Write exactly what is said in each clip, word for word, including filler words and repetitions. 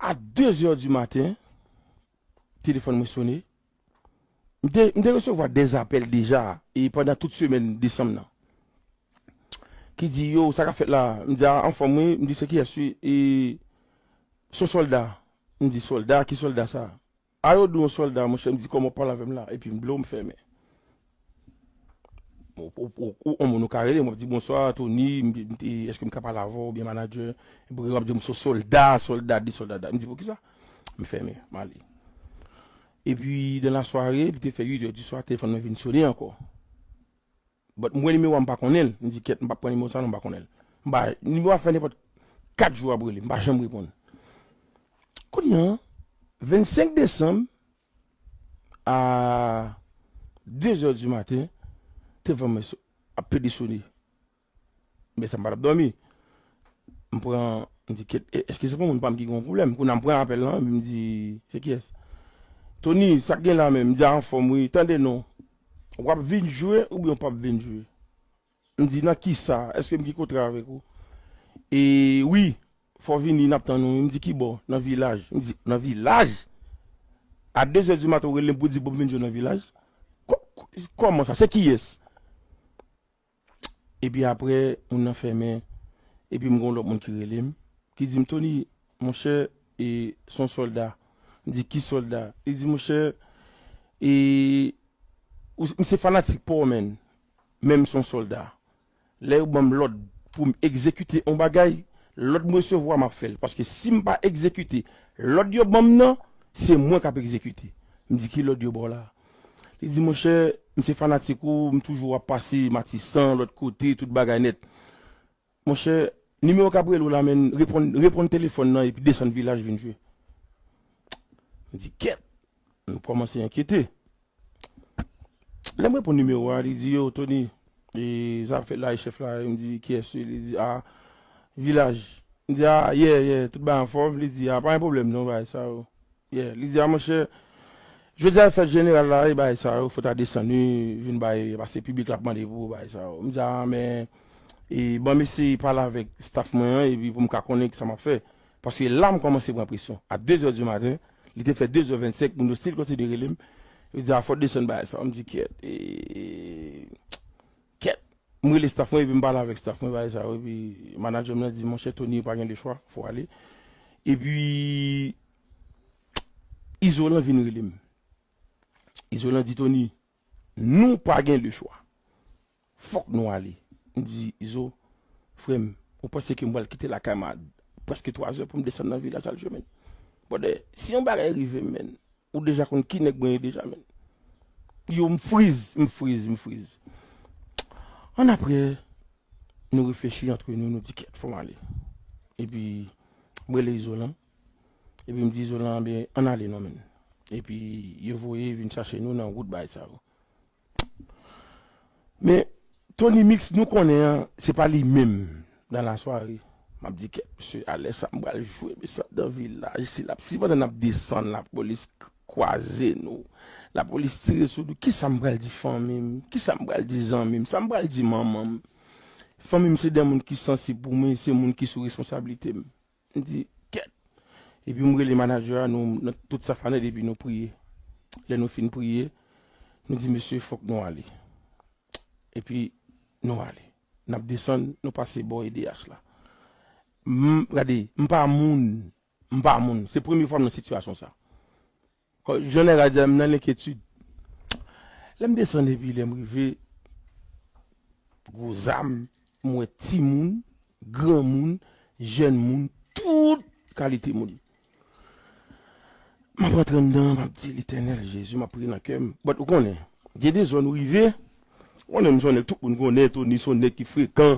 a de zè di maten, telefòn mwen sone. M te, m te resevwa de apèl deja, e pandan tout semèn desanm nan. Ki di, yo, sa k ap fèt la? M di, a, anfòm, wi. M di, se kiyès, wi? E, se yon sòlda. M di, sòlda? Ki sòlda sa? A, yo di w yon sòlda, monchè. M di, kòman w ap pale avè m la? Epi m blo, m fèmen. Ou, ou, ou, ou, yon moun ou ka rele, m ap di, bonswa, Tony, m, m, e, èske m ka pale avè w, oubyen manadjè? Epi w ap di m, se yon sòlda, sòlda, di sòlda, da. M di, poukisa? M fèmen, m ale. Epi, dan lasware, li te fè uit è di swa, telefòn mwen vin sone ankò. But m wè nimewo a, m pa konnen l. M di, kèt, m p ap pran nimewo sa non, m pa konnen l. M pa, nimewo a fè nenpòt kat jou ap rele, m pa janm reponn. Kounye a, vennsenk desanm, a de zè di maten, telefòn mwen so-, ap pede sone. Men sa m pa t ap dòmi. M pran, m di, kèt, e, èske se pou moun pa m ki gen yon pwoblèm? Kounye a m pran apèl lan, epi m di, se kiyès? Tony, sa k gen la menm? M di, a, anfòm, wi. Tande non. W ap vin jwe oubyen w p ap vin jwe? M di, nan kisa? Èske m gen kontra avèk ou? E, wi, fò w vini, n ap tann ou. M di, ki bò? Nan vilaj. M di, nan vilaj? A de zè di maten, ou rele m pou di, bon, m vin jwe nan vilaj? Kò-, kò-, kòman sa? Se kiyès? Epi apre, moun nan fèmen. Epi m gen yon lòt moun ki rele m, ki di m, Tony, monchè, e, se yon sòlda. M di, ki sòlda? Li di, monchè, e, ou, m se fanatik pa w, menn. Men m se yon sòlda. Lè yo ban m lòd pou m egzekite yon bagay, lòd m resevwa, m ap fè l. Paske si m pa egzekite lòd yo ban m nan, se mwen k ap egzekite. M di, ki lòd yo ba w la? Li di, monchè, m se fanatik ou, m toujou ap pase Matisan, lòt kote, tout bagay nèt. Monchè, nimewo k ap rele w la, menn, reponn, reponn telefòn nan epi desann vilaj vin jwe. M di, kèt, m kòmanse enkyete. Lè m reponn nimewo a, li di, yo, Tony, e, sa ap fèt la, e chèf la, m di, kiyès li? Li di, a, vilaj. M di, a, yeah, yeah, tout bagay anfòm. Li di, a, pa gen pwoblèm non, bagay sa yo. Yeah, li di, a, monchè, jodi a fèt jeneral la, e bagay sa yo, fò w ta desann, wi, vin bay, paske piblik la ap mande pou bagay sa yo. M di, a, men, e, ban m eseye pale avèk staff mwen an, epi pou m ka konnen kisa m ap fè. Paske la, m kòmanse pran presyon. A de zè di maten, li te fè de zè vennsenk, moun yo still kontinye rele m. Yo di, a, fò w desann bagay sa. M di, kèt, e, kèt. M rele staff mwen, epi m pale avèk staff mwen, bagay sa yo, epi manadjè m nan di, monchè Tony, ou pa gen lechwa, fò w ale. Epi, Izolan vin rele m. Izolan di, Tony, nou pa gen lechwa. Fòk nou ale. M di, Izo, frè m, ou panse ke m pral kite lakay m a prèske twazè pou m desann nan vilaj al jwe, menn? Brother, si yon bagay rive m, menn, ou deja konn ki nèg mwen ye deja, menn. Yo, m friz, m friz, m friz. Annapre, nou reflechi antre nou, nou di, kèt, fò m ale. Epi, m rele Izolan. Epi m di Izolan, ben, ann ale non, menn. Epi, yo voye vin chache nou nan wout bagay sa yo. Men, Tony Mix, nou konnen an, se pa li menm nan lasware. M ap di, kèt, mesye, alè sa, m pral jwe, mesye, dan vilaj, si l ap, si pandan n ap desann, lapolis k-, kwaze nou, lapolis tire sou nou, kisa m pral di fanmi m? Kisa m pral di zanmi m? Sa m pral di manman m? Fanmi m se de moun ki sansib pou mwen, se moun ki sou responsablite m. M di, kèt. Epi m rele manadjè a, nou, nan tout staff la nèt, epi nou priye. Lè nou fin priye, nou di, mesye, fòk nou ale. Epi, nou ale. N ap desann, nou pase bò E D H la. M, gade, m pa moun. M pa moun. Se premye fwa m nan sitiyasyon sa. Kò, jan nèg la di a, m nan lenkyetid. Lè m desann epi lè m rive, gwo zam, m wè timoun, granmoun, jèn moun, tout kalite moun. M ap rantre anndan, m ap di, Letènèl, Jezi, m ap priye nan kè m. But ou konnen, gen de zòn ou rive, ou konnen m se yon nèg tout moun konnen, Tony se yon nèg ki frekan,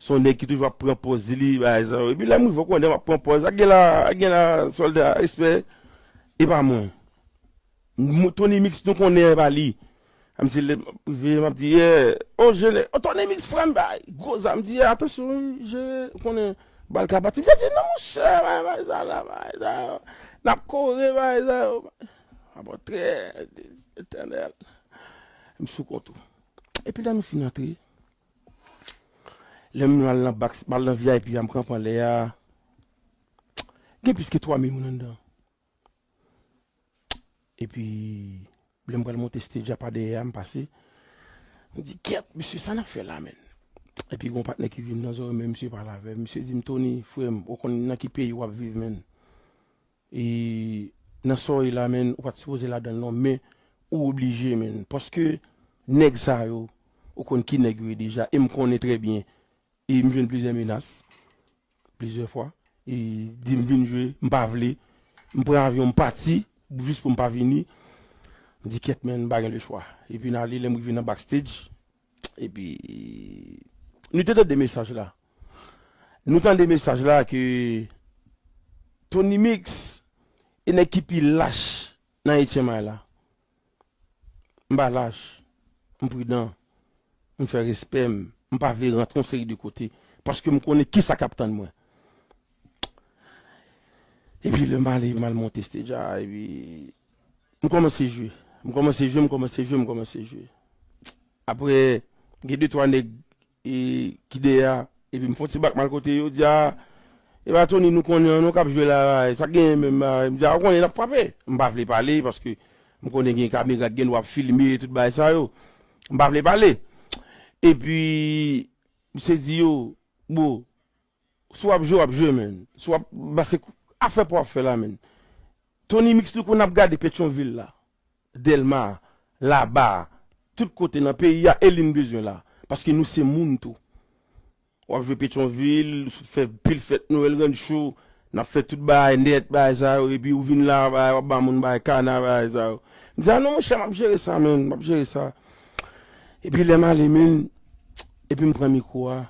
se yon nèg ki toujou ap pran pòz li, bagay sa yo. Epi lè m rive, ou konnen m ap pran pòz, ak gen la, ak gen la, sòlda, respè, e pa mwen. M-, Tony Mix, nou konnen e pa li. A m di, lè m ap rive, m ap di, yeah, oh, jene, oh, Tony Mix, frè m, bay, gwo zam, m di, yeah, atansyon, wi, jere, ou konnen, bal ka pati. M di, non, monchè, bay, bay, sa la, bay, sa yo. N ap kore, bay, sa yo. Apòtre, Etènèl. M sou kont ou. Epi lè nou fin antre, lè m al nan bak, m al nan V I P a, m kanpe anlè a, Gen plis ke twa mil moun anndan. Epi, lè m pral monte stage a pa dèyè a, m pase. M di, "Kèt, mesye, sa n ap fè la, menn?" Epi, gen yon patnè ki vin nan zòrèy mwen, misye pale avè m. Misye di m, "Tony, frè m, ou konn nan ki peyi w ap viv, menn? E nan sa w ye la, menn, ou pa t sipoze ladan l, non, men ou oblije, menn. Paske nèg sa yo, ou konn ki nèg yo ye deja, e m konnen trè byen." E m jwenn plizyè menas, plizyè fwa. E di m vin jwe, m pa vle. M pran avyon, m pati, jis pou m pa vini. M di, "Kèt, menn, m pa gen lechwa." Epi n ale, lè m rive nan backstage, epi nou te tande mesaj la. Nou tande mesaj la ke Tony Mix e nèg ki pi lach nan H M I la. M pa lach, m pridan, m fè respè m, m pa vle rantre yon seri de kote, paske m konnen kisa k ap tann mwen. Epi lè m ale, m al monte stage a, epi m kòmanse jwe. M kòmanse jwe, m kòmanse jwe, m kòmanse jwe. Apre, gen de twa nèg e, ki dèyè a, epi m fè yon ti bak mal kote yo, di, "A, e pa Tony nou konnen an, non, k ap jwe la, sa k genyen menm, a?" M di, "A, ou konnen n ap frape." M pa vle pale, paske m konnen gen kamera k gen dwa ap filme, tout bagay sa yo. M pa vle pale. Epi, misye di yo, "Bro, si w ap jwe, w ap jwe, menn. Si w ap pase afè pa w ap fè la, menn." Tony Mix nou konn ap gade Petyonvil la. Dèlma, Laba, tout kote nan peyi a, e li n bezwen la. Paske nou se moun tou. W ap jwe Petyonvil, fè pil fèt Nwèl, Rancho, n ap fè tout bagay nèt, bagay sa yo, epi ou vin la, bagay, w ap ba moun bagay kana, bagay sa yo. M di, "A non, monchè, m ap jere sa, menn, m ap jere sa." Epi lè m ale, menn, epi m pran mikwo a,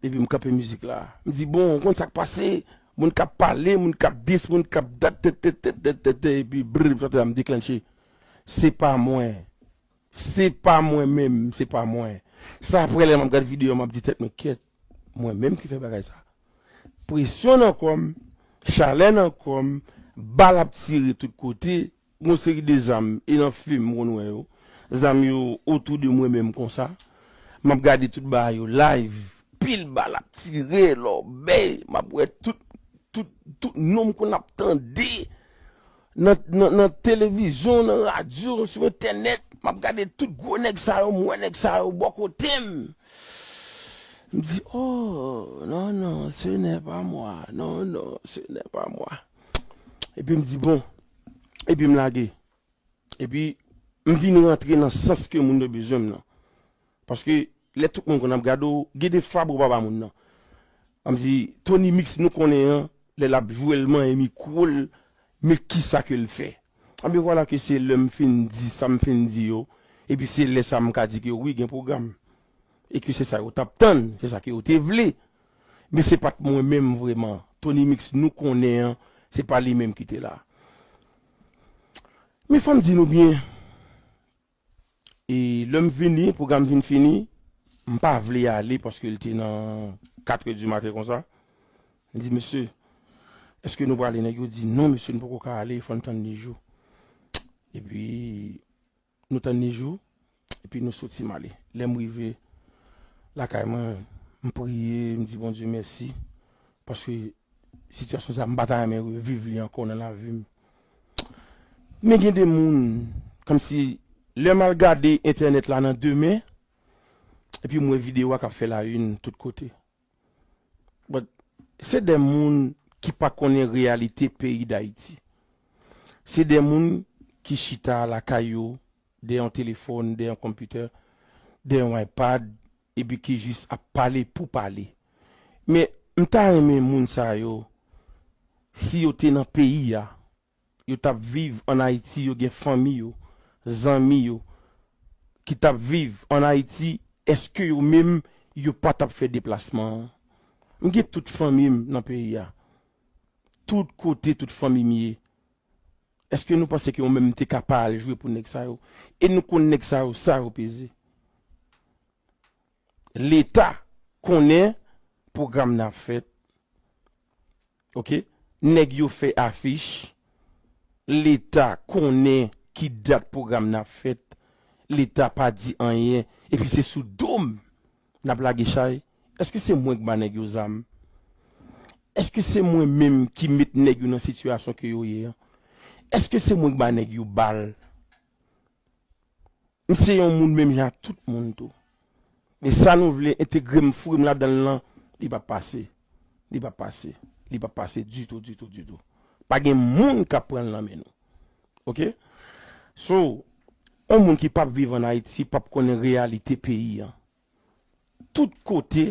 epi m kanpe mizik la. M di, "Bon, ou konn sa k pase? Moun k ap pale, moun k ap dis, moun k ap dat, tèt, tèt, tèt, tèt, tèt, tèt," epi brr, sa te la m deklannche. Se pa mwen. Se pa mwen menm, se pa mwen. Sa apre lè m ap gade videyo, m ap di tèt mwen, "Kèt, mwen menm ki fè bagay sa." Presyon nan kò m, chalè nan kò m, bal ap tire tout kote, yon seri de zam, e nan fim m konn wè yo. Zam yo otou de mwen menm konsa. M ap gade tout bagay yo live. Pil bal ap tire, lòbèy. M ap wè tout, tout, tout non m konn ap tande nan, nan, nan televizyon, nan radyo, sou entènèt. M ap gade tout gwo nèg sa yo, m wè nèg sa yo bò kote m. M di, "Oh, non, non, ce n'est pas moi. Non, non, ce n'est pas moi." Epi m di, "Bon." Epi m lage. Epi m vin rantre nan sans ke moun yo bezwen m nan. Paske lè tout moun konn ap gade w, gen de fwa bro pa ba moun nan. An m di, Tony Mix nou konnen an, lè l ap jwe l manyen mikwo l, men kisa ke l fè. Anben vwala ke se lè m fin di sa m fin di yo, epi se lè sa m ka di ke wi gen pwogram. E ke se sa yo t ap tann, se sa ke yo te vle. Men se pa t mwen menm vrèman. Tony Mix nou konnen an, se pa li menm ki te la. Men fò m di nou byen, e lè m vini, pwogram vin fini, m pa vle ale paske l te nan katrè di maten konsa. M di, "Mesye, èske nou prale?" Nèg yo di, "Non, mesye, nou poko ka ale, fò n tann li jou." Epi, nou tann li jou, epi nou soti m ale. Lè m rive lakay mwen, m priye, m di Bondye mèsi, paske sitiyasyon sa a, m pa ta renmen reviv li ankò nan lavi m. Men gen de moun, kòmsi, lè m al gade entènèt la nan demen, epi m wè videyo a k ap fè la une tout kote. But, se de moun ki pa konnen reyalite peyi Dayiti. Se de moun ki chita lakay yo, dèyè yon telefòn, dèyè yon konpitè, dèyè yon iPad, epi ki jis ap pale pou pale. Men, m ta renmen moun sa yo, si yo te nan peyi a, yo t ap viv ann Ayiti, yo gen fanmi yo, zanmi yo, ki t ap viv ann Ayiti, èske yo menm, yo pa t ap fè deplasman an? M gen tout fanmi m nan peyi a. Tout kote, tout fanmi m ye. Èske nou panse ke yo menm te ka pa al jwe pou nèg sa yo? E nou konn nèg sa yo, sa yo peze. Leta konnen pwogram nan ap fèt. Oke? Nèg yo fè afich. Leta konnen ki dat pwogram nan ap fèt. Leta pa di anyen. Epi se sou do m n ap lage chay. Èske se mwen k ba nèg yo zam? Èske se mwen menm ki met nèg yo nan sitiyasyon ke yo ye an? Èske se mwen ki ba nèg yo bal? M se yon moun menm jan ak tout moun tou. Men sa nou vle entegre m, foure m ladan l lan, li p ap pase. Li p ap pase. Li p ap pase ditou, ditou, ditou. Pa gen moun k ap pran l nan men nou. Oke? So, yon moun ki p ap viv ann Ayiti p ap konnen reyalite peyi an. Tout kote,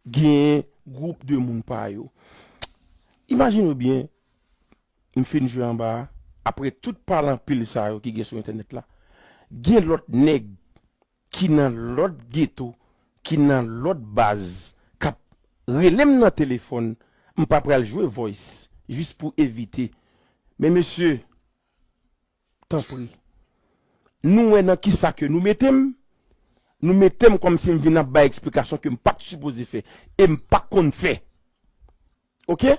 gen gwoup de moun pa yo. Imajine w byen, m fin jwe anba a, apre tout pale anpil sa yo ki gen sou entènèt la, gen lòt nèg ki nan lòt geto, ki nan lòt baz, k ap rele m nan telefòn, m pa pral jwe voice, jis pou evite. Men mesye, tanpri. Nou wè nan kisa ke nou mete m. Nou mete m kòmsi m vin ap bay eksplikasyon ke m pa t sipoze fè. E m pa konn fè. Oke?